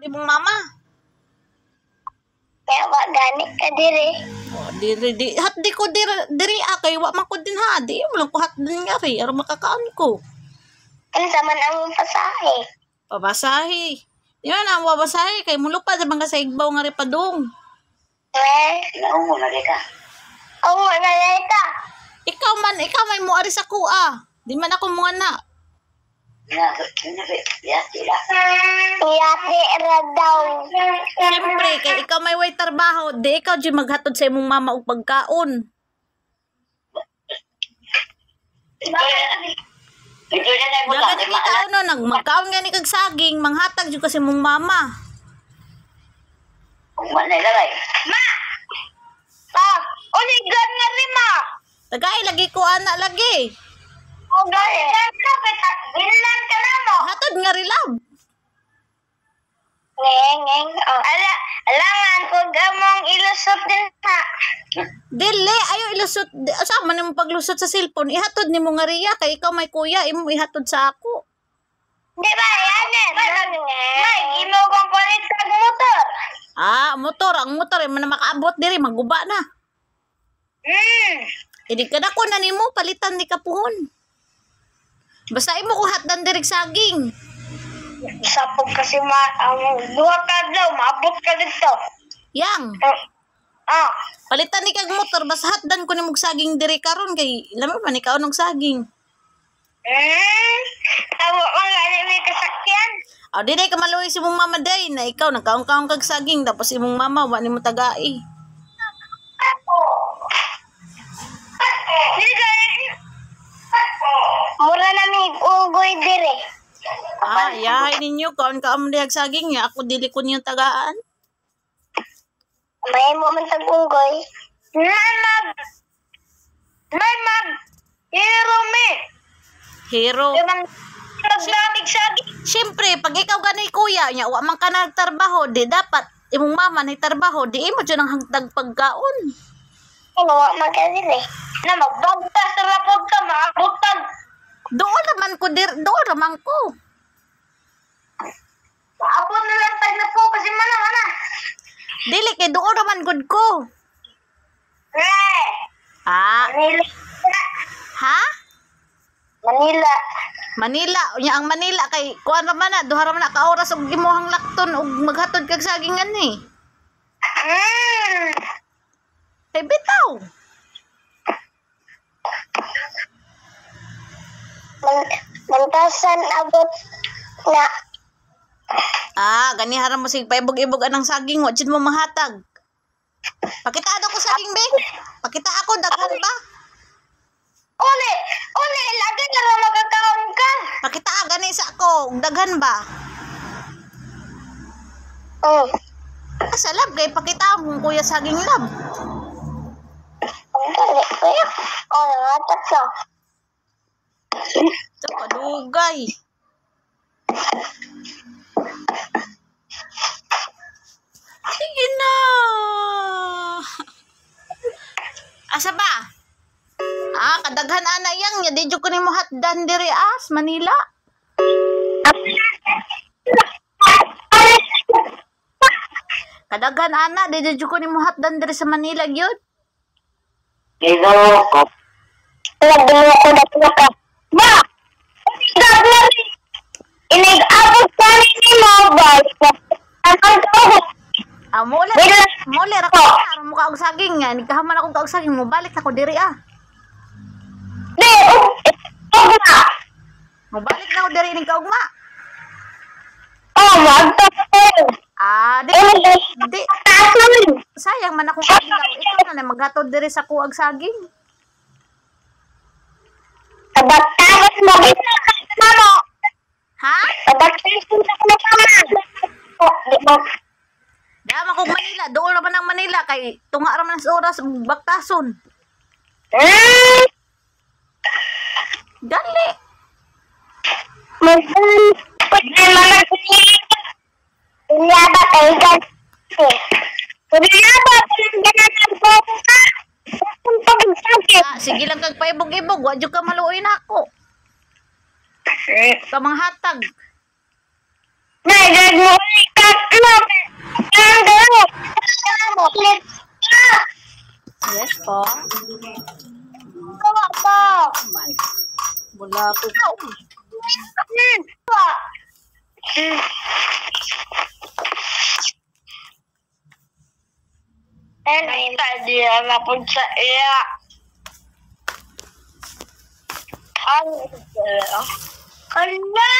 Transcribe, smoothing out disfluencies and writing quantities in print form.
Imong mama. Kaya wa gani ka diri. Oh, diri di hat di ko diri diri ah, kay wa man ko din ha. Di mo lang ko hat din nga ri aron makakaan ko. Unsa man ang pasahe? Pabasahi. Di man ang babasahi kay mulupad sa mga sa igbaw nga ri padung. Eh, Naungo na di ka. oo nga na ka. Ikaw man, ikaw may muari sa kuha. Di man ako mga na. Na, na, ya, sila. Yati ra daw. Siyempre, kay ikaw may way trabaho, di ikaw di maghatod sa imong mama og pagkaon. Ito na na mo Dagan ni ikaw no, nag magkaon gani kag saging, manghatag jud ka sa imong mama. Wala na Ma! Pa, uligan nga rin ma. Tagay lagi ko ana lagi. Uligan ka, bita, bilan ka na mo. Hatod nga ri lab. Ngeng, ngeng, oh. Ala, alangan kung gamong ilusot din ha. Dili ayo ilusot, asa man nimo paglusot sa cellphone, ihatod nimo nga riya kay ikaw may kuya, imo ihatod sa ako. Di ba, yan eh. May, imo kong palit kag motor. Ah, motor, ang motor ay man na makaabot diri, maguba na. Idi kada ko na nimo palitan ni kapuhon. Basta imo ko hatdan diri saging. Sapog kasi ma, ang duha ka adlaw, maabot ka dito. Yang, Ah, palitan ni kag motor basta hatdan ko nimo og saging diri karon kay lami man ikaw og saging. Tawa ko nga may kasakyan. Aw di ka maluoy si imong mama day na ikaw nagkaon-kaon kag saging tapos imong mama wa nimo tagai. Mura na mi ugoy dire. Ah, yahay ninyo kaon kaon mo dihag saging ya ako dili ko niyo tagaan. May mo man tag ugoy. May mag May mag Hero me. Hero. Di man magdamig sagi. Siyempre, pag ikaw gani kuya, nya wa man ka nagtrabaho, di dapat imong mama ni trabaho, di imo jud ang hangtag pagkaon. Ano wa man ka dire. Na magbagtas ra pod ka maabutan. Doon naman ko dir, doon naman ko. Maabot na lang tag na po kasi man ana. Dili kay doon naman gud ko. Eh, Ah, Manila. ha? Manila. Manila, unya ang Manila kay kuan ra man na, duha ra man na ka oras og imuhang lakton og maghatod kag saging ani. Kay bitaw. Man, mantasan abot na. Ah, gani haram mo sig paibog-ibog anang saging, wa jud mo mahatag. Pakita ako saging be. Pakita ako daghan ba? Uli, uli, lagi na ra magkakaon ka. Pakita gani sa ako, og daghan ba? Oh. Sa lab kay pakita akong kuya saging lab. Ang dali, kuya. Oh, nangatak na. Sa padugay. Sige na. Asa ba? Ah, kadaghan ana yang nya di jud ko nimo hatdan diri as Manila. Kadaghan ana di jud ko nimo hatdan diri sa Manila gyud. Ginoo ko. Nagdulo ko na ka. Ma! Inig-abot ka ni mo, boy. Ang ko. Ah, mole. Mole ra ko aron mo kaog saging nga nigkahaman akong kaog saging mo balik ako diri ah. Di, og na. Mo balik na ako diri ning kaugma. Oh, magto. Ah, di di sayang man akong adlaw. Ikaw na lang maghatod diri sa kuag saging. Kabagtagas mo, mo. Ha? Kabagtagas mo mo. Di ba? Dama kog Manila, doon naman ang Manila kay tunga ra man sa oras baktason. Dali. Unyaba kay ka. Unyaba kay. Ah, sige lang kag paibog-ibog, wa jud ka maluoy nako. Ka manghatag. Nay, mo ka. Pa. Wala po. Pa. Enta na po sa iya. Ang Kanya!